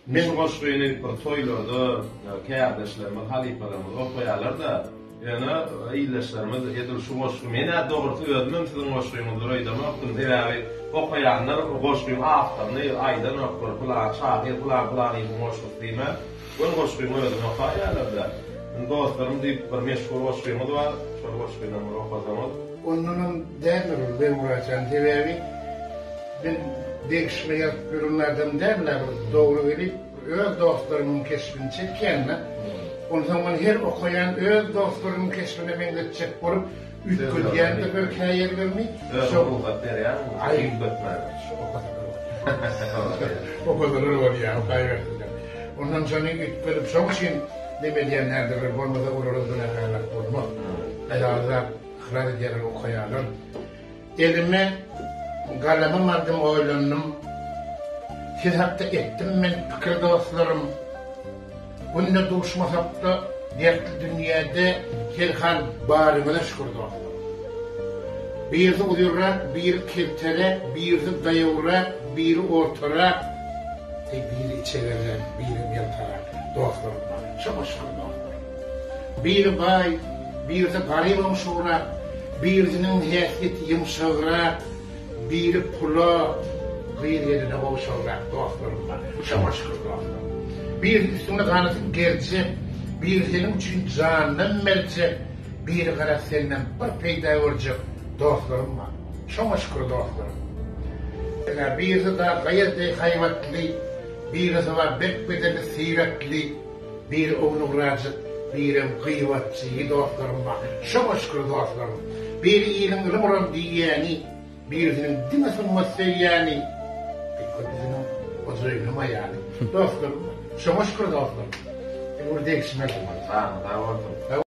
Men şu goşgyny bir toýlarda kärdeşlerimiz, halypalarymyz okaýarlar-da, ýöne ildeşlerimiz edil şu goşgy, men-ä dogrusy özümem siziň goşgyňyzdyr öýdemokdym, sebäbi okaýanlar goşgyň awtoryny aýdanoklar, pylan şahyr pylan pylanynyň goşgusy diýmän, göni goşgyň özüni okaýarlar-da. Indi dostlarym diýip bir meşhur goşgyňyz bar, şol goşgynam bir okasaňyz. Ondanam däldir ol Begmyrat jan, sebäbi men degişme ýazyp ýören adam däl-de, bir dogry gelip öz dostlarymyň keşbini çekýän-de. Onsoň ony her okaýan öz dostlarymyň keşbine meňzetjek bolup üýtgedýän-de bir käýerlerini. Özüň rugsat berýäňmi üýtgetmäge? Okasalar bolýar. Okasalar bolýar, okaýbersinler. Ondan şony üýtgedip, şoň üçin neme edýän däldirler, bolmasa olary günäkärläp bolmaz. Aýaly zat ykrar edýärler, okaýarlar. Elime galamym aldym oýlandym. Siz hakda etdim men pikir dostlarym. Günde duşmasakda dertli dünýäde herhal baryňyza şükür dostlarym. Birisi uzynrak, biri kelteräk, birisi daýawrak, biri ortarak, eý biri içegeräk, birem ýaltarak dostlarym bar. Şoňa şükür dostlarym. Biri baý, birisi garyp oňşugrak, birisiniň häsiýeti ýumşagrak, biri pula, gyz-geline gowşagrak dostlarym bar. Şoňa şükür dostlarym. Birisi üstüňde ganatyny gerjek, biri seniň üçin janynam berjek, biri garaz senden bir peýda görjek dostlarym bar. Şoňa şükür dostlarym. Birisi dag gaýa deý haýbatly, birisi bar berk bedenli syratly. Biri ownugrajyk, birem gyýbatçy dostlarym bar. Şoňa şükür dostlarym. Biri iliň ylym uran diýýäni, birisiniň diňe sungat söýýäni, köpüsiniň hojaýynyň aýaly dostlarym bar. Şoňa şükür dostlarym. Bir degişme bolmaly. Janyň sag bolsun.